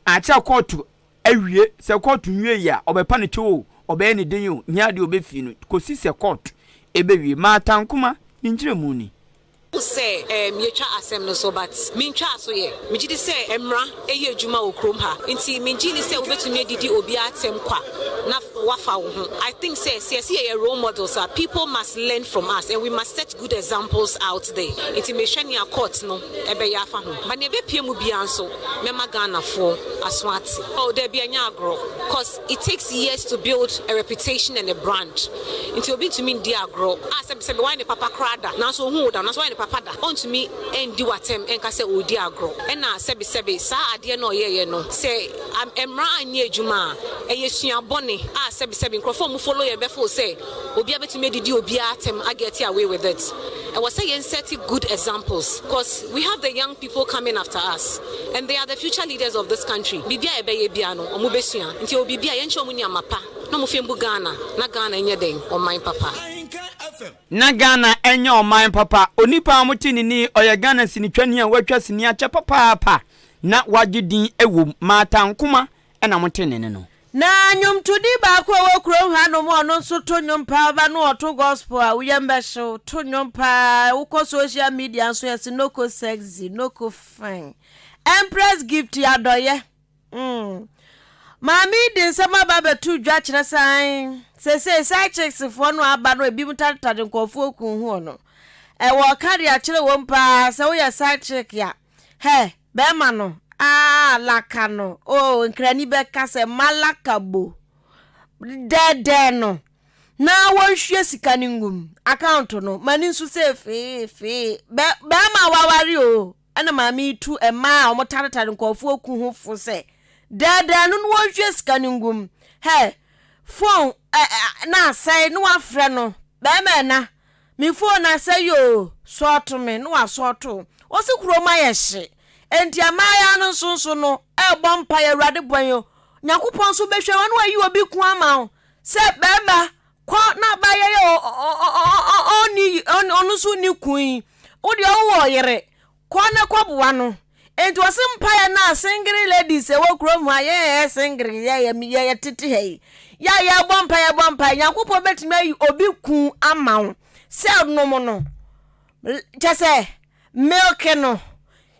akyɛ kɔɔto awie, sɛ kɔɔto nwieeɛ a, ɔbɛpa ne kyɛw o, ɔbɛyɛ ne den o, nyɛ adeɛ ɔbɛfii no, kɔsi sɛ kɔɔto ɛbɛwie. Martha Nkomah, ne nkyerɛmu ni. Wohu sɛ ɛɛm yɛtwa asɛm no so but mentwaa so yɛ. Megye di sɛ mmra yɛ adwuma wɔ kurom ha nti mengye nni sɛ wobɛtumi adidi obiara atɛm kwa na woafa wo ho. I think sɛ sɛ yɛse yɛyɛ role models a people must learn from us and we must set good examples out there nti mehwɛ nea court no bɛyɛ afa ho but nea ɛbɛpue mu biara nso mɛma Ghanafoɔ. aso ate. Oh dabi ɛnyɛ agorɔ cos it takes years to build a reputation and a brand nti obi ntumi ndi agorɔ a sɛbi sɛbi wayɛ ne papa koraa da nanso ohuu wo da nanso wayɛ ne papa da ɔntumi ndi w'atɛm nka sɛ ɔredi agorɔ ɛna sɛbi sɛbi saa adeɛ no a ɔyɛeɛ no sɛ mmara anyɛ adwuma a ɛyɛ sua bɔne a sɛbi sɛbi nkorɔfoɔ a ɔmo follow yɛn bɛ feel sɛ Obia bɛtumi adidi obiara atɛm a get away with it. Ɛwɔ sɛ yɛn set good examples cos we have the young people coming after us and they are the future leaders of this country. Biribi a yɛbɛyɛ biara no ɔmo bɛsua nti ɛwɔ biribi a yɛnkyerɛ ɔmo nneɛma pa na ɔmo fɛ mbu Ghana na Ghana nyɛ dɛn? Ɔman papa. Na Ghana nyɛ ɔman papa. Onipa a wɔte ne nne yi, ɔyɛ Ghana sinitwani a watwa sini akyɛ papaapa na wagye din wom. Martha Nkomah na mote ne nne no. Na nnwomtoni baako a ɔwɔ kurom hanom a ɔno nso to nnwom paa, ɔba no ɔto gospel a, wo yam bɛhyew, to nnwom paa, wokɔ social media nso yɛse noko sexy, noko fine. Empress Gift Adɔyɛ, mm. Maame yi de nsɛm aba abɛto dwa kyerɛ sɛ ae, seesei side chicks foɔ no aba no ebinom taretare nkurɔfoɔ kun ho no, ɛwɔ ɔka de akyerɛ wɔn paa sɛ woyɛ side chick a, Hɛ, bɛɛma no, aah, laka no, oh, nkrani bɛka sɛ malaka bo, dɛɛdɛɛ no, na wɔnhwie sika no ngu mu, account no, ma ne nsu sɛ fee, fee, bɛ, bɛɛma waware o, ɛna maame yi tu mmaa a wɔtaretare nkurɔfoɔ ku ho fo sɛ, dɛɛdɛɛ no na wɔnhwie sika no ngu mu, hɛ, phone, ɛ, ɛ, na asɛe, na wafrɛ no, bɛɛma ɛna, Me phone asɛe oo, sɔɔto me na wasɔɔto wo. Ɔse kurom ayɛ hye, enti amaayaa no nso nso no ɛrebɔ mpaeɛ Awurade boa yɛn o. Nyankopɔn nso bɛhwɛ wo na wayi obi ko ama wo sɛ bɛrima kɔ na abaayɛ yɛ ɔnni ɔno nso nni kun yi. Wo deɛ wowɔ yere, Kɔ na kɔ boa no. Enti ɔse mpaeɛ no a singere ladies ɛwɔ kurom ha yɛn yɛyɛ singere yɛ yɛ yɛ tete ha yi yɛ a yɛbɔ mpaeɛ yɛbɔ mpaeɛ Nyankopɔn bɛtumi ayi obi kun ama wo sɛ nom no kyɛ sɛ milk no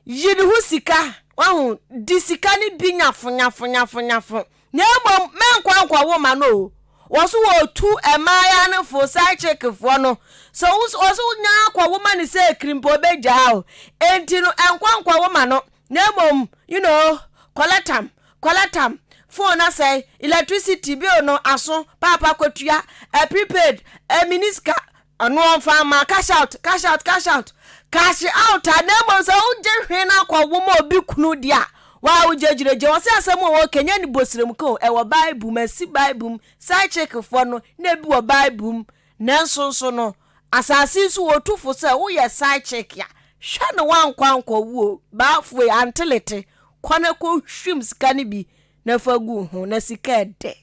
yi ne ho sika wahu di sika no bi nyafo nyafo nyafo nyafo Na mmom mɛnkɔ ankɔwo mma no o. Wɔ so wɔtu mmaayaa no fo, side chick foɔ no. Sɛ wo wɔ so nya akɔwo ma no sɛ kiri mpo ɔbɛgyaa o. Enti no ɛnkɔ nkɔwo ma no. Na mmom you know, collect am, collect am. Phone asɛe, electricity bill no aso, paapa kɔtua, eh, prepaid, eh, menni sika. Ɔno ɔmfa mma, cash out, cash out, cash out, cash out a, na mmom sɛ wogye hwee no akɔwo ma obi kunu deɛ a, waa wogyegyeregyɛ. Wɔse asɛm a wɔka nyɛ ne bosremka o, ɛwɔ Bible mu, asi Bible mu, side chick foɔ no, na ebi wɔ Bible mu. Nanso nso no, asase yi so wɔtu fo sɛ woyɛ side chick a, hwɛ na woankɔ ankɔwo o, baafoe, antelete, kɔ na kɔhwim sika no bi na fa gu wo ho, na sika ɛdɛ.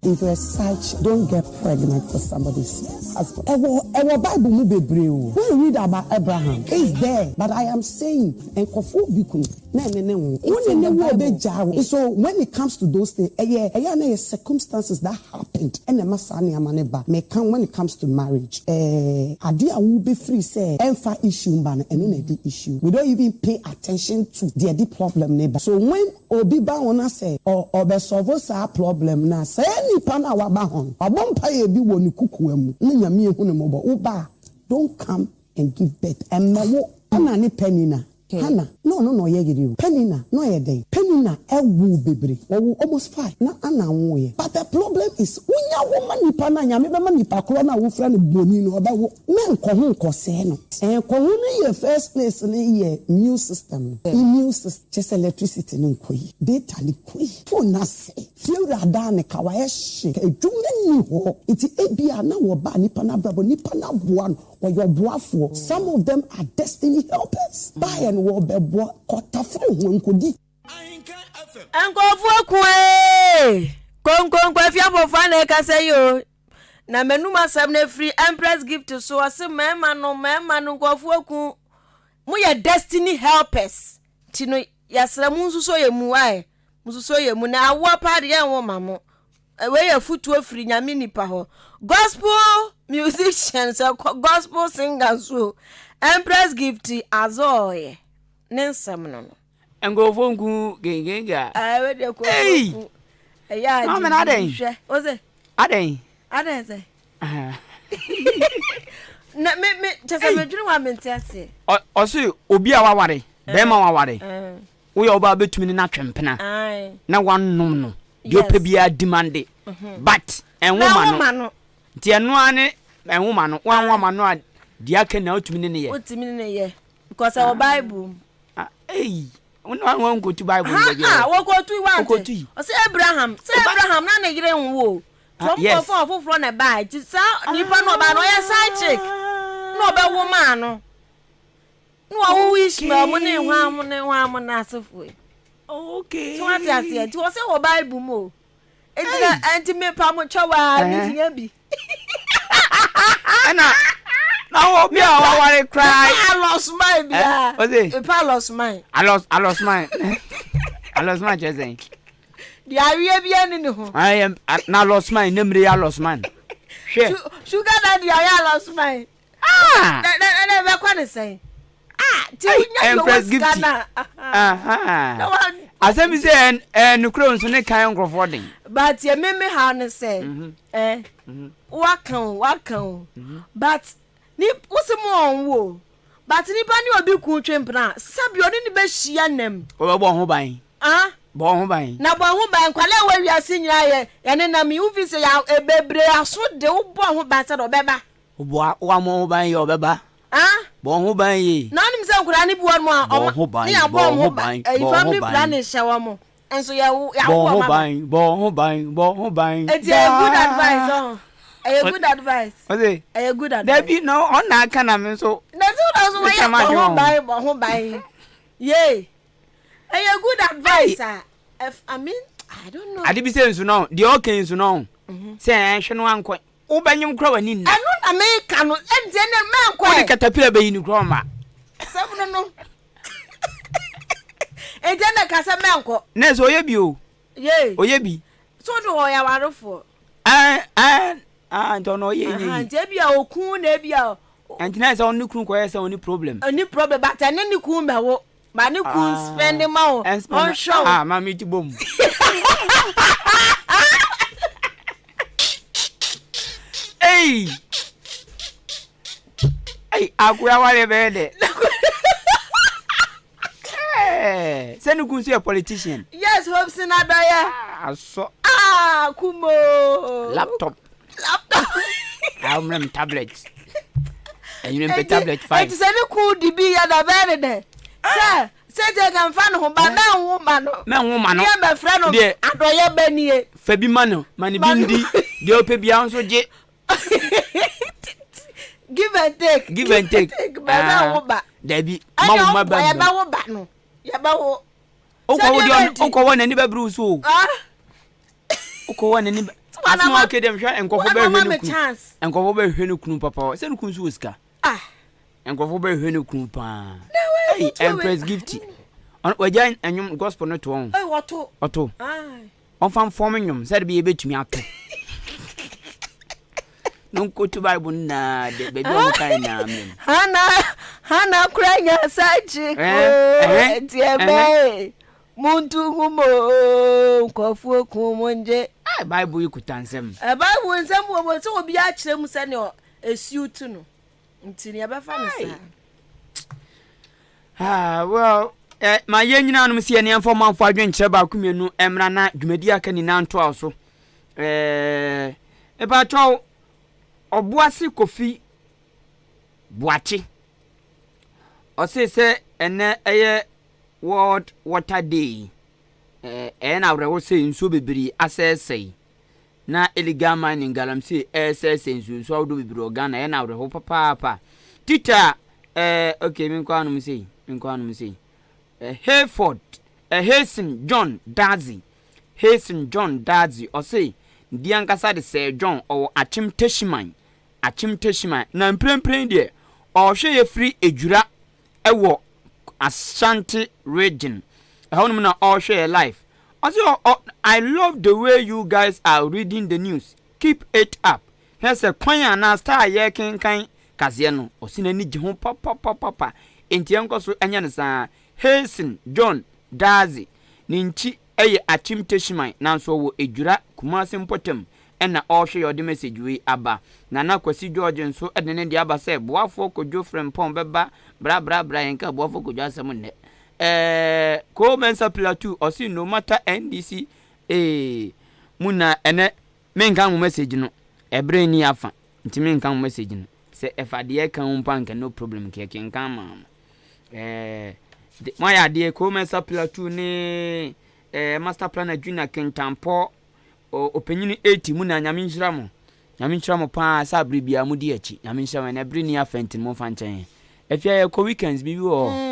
If you're such don't get pregnant for somebody's husband ɛwɔ ɛwɔ bible mu bebree o go and read about Abraham it's there but I am saying nkurɔfoɔ bi kunu na ɛne ne nwo wo ne ne wo ɔbɛgyaa wo so when it comes to those things ɛyɛ ɛyɛ a na ɛyɛ circumstances that happened ɛna ɛma saa nneɛma no ba meka when it comes to marriage ɛɛ adeɛ a wobɛfiri sɛ ɛmfa issue mba no ɛno na ɛde issue we don't even pay attention to deɛ ɛde problem no ba so when Obi ba ho na sɛ ɔbɛ sɔlvo saa plɔblɛm no a, saa nipa no a waba ho no, wabɔ mpaeɛ bi wɔ ne kukuwa mu na Nyame ahu no mmɔbɔ. Wo ba a, don't come and give birth. Ɛmmɛ wo. Hannah ne Penina. Hannah, na ɔno na ɔyɛ yere o. Penina, na ɔyɛ dɛn? Penina woo bebree. Ɔwoo almost five. Na Anna nwoeɛ. But the problem is, wonya wo ma nipa no a, Nyame bɛma nipa korɔ no a wofrɛ no bɔni no, ɔbɛwo. Mɛnkɔ ho nkɔsɛe no. Ɛnkɔ ho no yɛ first place no yɛ immune system no. Immune system. Kyerɛ sɛ electricity no nkɔ yi, data no kɔ yi, phone no asɛe, fiewura adan ne ka, wayɛ hye, adwuma nni hɔ. Nti ebia na wɔba nipa no abrabɔ, nipa no aboa no, ɔyɛ ɔboafoɔ. Some of them are destiny helpers. Baeɛ no wɔrebɛboa, kɔtafere ho nkɔdi. Nkurɔfoɔ ko ee! Konkonko afiafofoɔ na ɛkasa yi o. Na m'anum asɛm no afiri Empress Gift so ɔse mmarima no mmarima no nkurɔfoɔ ku mo yɛ destiny helpers nti no yɛsrɛ mo nsusɔ yɛ mu wae mo nsusɔ yɛ mu na awoɔ paa de yɛnwo ma mo wei yɛ futuo firi nyame nipa hɔ gospel musicians gospel singer nso Empress Gift azɔɔyɛ ne nsɛm no no Nkurɔfoɔ nku gengenga. Ɛɛ wei deɛ nkurɔfoɔ nku. Ɛyɛ a Maame na adɛn? Hwɛ ose. Adɛn? Adɛn sɛ? Na me me kyɛ sɛ medwene wa mente aseɛ. Ɔse obi a waware bɛrima waware. Woyɛ ɔbaa bɛtumi ne no atwe mpena na wanom no deɛ ɔpɛ biara demande mhm. but ɛnwoma no nti ɛno ara ne ɛnwoma no wanwoma no a deɛ aka na wotumi ne ne yɛ. Wotumi ne ne yɛ because ɛwɔ bible mu. Ah, eyi wọn na wọn nkotu bible mu baabi a wɔkɔtu wante ɔsɛ abraham sɛ abraham na ne yere nwo o fam kɔfɔ ɔfoforɔ na ɛbaa nti saa nipa no ɔbaa no ɔyɛ side chick na ɔbɛwo maa no. Na wɔwowo Ishmael mu ne hwan mo ne hwan mo n'asefo yi. Okay. So wate aseɛ nti wɔ sɛ wɔ Bible mu o. Nti na nti mepa mo kyɛw a mehia bi. Ɛna na wɔ bi a waware koraa. Mepa alɔsman bia. Ɔse. Mepa alɔsman. Alɔs alɔsman. Alɔsman kyerɛ sɛn? Deɛ aweɛ bi ani ne ho. Ayɛ na alɔsman ne mmiri alɔsman. Hwɛ. Sugar daddy ayɛ alɔsman. Ah! Na na na ɛbɛkɔ ne sɛn? Ah, ti wonya deɛ ɔwɔ sika na. Na wa. Asɛm bi sɛ ɛɛ nukuri nso ne kan nkurɔfoɔ den. But yɛ mímí ha ne sɛ mhm. ɛɛ mhm. waka o waka o mhm. but ni wosi mu ɔn wo but nipa ne obi kun twe mpena sɛbi ɔne ne bɛ hyia nam. Wɔbɛbɔ ho ban. Ah. Bɔ ho ban. Na bɔ ho ban nkwadaa ɛwɔ wiase nyinaa yɛ yɛne nam yi wofi sɛ yɛ bebree aso de wobɔ ho ban sɛ de ɔbɛba. Woboa woammɔ ho ban yie a ɔbɛba. Bɔ ho ban yie. Na wonim sɛ nkwadaa no bi wɔ nom a Bɔ ɔma ho ban, ne yɛabɔ bɔ wɔn ho ho ban ban, ɛyi bɔ ho family ban. planning hyɛ wɔn nso yɛwo Bɔ yɛawo ho wɔn aba. ban, bɔ ho ban, bɔ ho ban Eti ɛyɛ good daa. advice ɔho ɛyɛ good advice Ɔse ɛyɛ good advice. dabi na ɔna aka na me nso Na ti wo na nso meka wɔyɛ bɔ m'adwene ho wɔ ho. ban bɔ ho ban yee ɛyɛ good advice a ɛf I mean I don't know. Ade bi sɛ nso no deɛ ɔka yi nso no sɛ ɛnhwɛ no ankɔ Wobɛnyem koraa w'ani nna. Ɛno na meka no, ɛnti ɛnɛ mɛnkɔ ɛ. Wode katapila bɛyi no koraa ɔmma. Asɛm no no. Ɛnti ɛnɛ ka sɛ mɛnkɔ. Nɛɛse ɔyɛ bi o. Yee. Ɔyɛ bi. So de ɔyɛ awarefoɔ. Ɛn ɛn ah nti ɔno ɔyɛ nyɛ yi. Nti ebi a okun na ebi a. Nti na sɛ ɔne ne kunu kɔyɛ sɛ ɔne problem. Ɔne problem but ɛne ne kun bɛwo. Ma ne kun spend ma wo. Ɔnhwɛ wo. Ah maame ti bom. Ei! Ei, akoya wale bɛyɛ dɛ. Sɛ ne kun nso yɛ politician. Yes, Hobson Adɔyɛ. Ah, asɔ. Ah, kumo. Laptop. Laptop. Ah, ɔmmerɛ m tablet. Ɛnyina mpɛ tablet fine. Eti sɛ ne kun di bi yɛ na bɛyɛ ne dɛ. Sɛ sɛ gye ka nfa ne ho ba mɛnwo ma no. Mɛnwo ma no. Yɛ mɛfrɛ no adɔyɛ bɛ nie. Fa bi ma no, ma ne bi ndi. Deɛ ɔpɛ biara nso gye. Give and take. Give and take. Bɛ mɛnwo ba. Dabi, ma wo ma ba. Ɛnyɛ yɛbɛwo ba no. Yɛbɛwo. Wokɔ wo deɛ wokɔ wɔ n'ani bɛbere wo so o. Wokɔ wɔ n'ani bɛ. Asɛm a ɔka dɛm hwɛ nkɔfo bɛhwɛ ne kunu. Nkɔfo bɛhwɛ ne kunu papa sɛ ne kunu nso wɔ sika. Ah. Nkɔfo bɛhwɛ ne kunu paa. Hey, Empress Gifty. Wagya ɛnwom gospel no to ɔn. Ɔto. Ɔto. Ɔmfa mfɔm nnwom sɛde bi yɛbɛtumi ato. No nkotu Bible no na de baabi a wɔn kan na mmerɛ mu. Hana Hana kura nyansa akyi koo nti ɛbɛn muntu ngu mo nkurɔfoɔ kun mo ngye. Ah, Bible yi kuta nsɛm. Ɛ Bible nsɛm wɔ mu sɛ obi akyerɛ mu sɛnea esiw tu no nti nea ɛbɛfa no saa. Ah, well, eh, ma yɛn nyinaa nom si yɛn yɛmfa ɔmanfo adwenkyerɛ baako mmienu mmra na dwumadi aka nyinaa ntoa so. Eh, mepakyɛw, Ɔboase Kofi Boakye, ɔse sɛ ɛnɛ ɛyɛ World Water Day, eh, ɛyɛ no awerɛho sɛ nsuo bebree asɛesɛe na illegal mining, galamsey, ɛresɛesɛe nsuo nsuo ahodoɔ bebree wɔ Ghana, ɛyɛ no awerɛho papaapa. Tita, eh, okay, menkɔ anom sei, menkɔ anom sei. Eh, Hayford, eh, Hasten John Dadzie, Hasten John Dadzie, ɔse, ne din ankasa de Sir John, ɔwɔ Akyem Techiman, Akyem Techiman, na mprempren deɛ, ɔrehwɛ yɛ firi Ejura wɔ Ashanti region, ɛhɔnom na ɔrehwɛ yɛ live. Ɔse ɔ ɔ I love the way you guys are reading the news, keep it up. Hwɛ sɛ kwan anaa style a yɛrekenkan kaseɛ no, ɔse n'ani gye ho papapapapa, enti yɛnkɔ so nyɛ no saa. Hasten John Dadzie, ne nkyi yɛ Akyem Techiman nanso ɔwɔ Ejura, Kumasi mpɔtam na ɔrehwɛ yɛ ɔde message wei aba. Nana Kwasi George nso de ne deɛ aba sɛ Boafoɔ Kojo Frimpong bɛba bra bra bra yɛnka Boafoɔ Kojo asɛm nnɛ. Ɛɛ. Cole Mensah Plateau ɔse no matter NDC ee mu na ɛnɛ menka mo message no ɛberɛ ni afa nti menka mo message no sɛ ɛfa deɛ ɛka ho mpo anka no problem nka yɛkenkan maa mo ɛɛ moayɛ adeɛ Cole Mensah Plateau ne ɛɛ Master Planner Junior Kentampɔ ɔpanyini 80 mu na Nyame nhyira mo Nyame nhyira mo paa sɛ abere biara modi akyi. Nyame nhyira mo. Ɛnɛ bere ni afɛ nti no momfa nkyɛ yɛn. Afia yɛkɔ weekends biribi wɔ hɔ.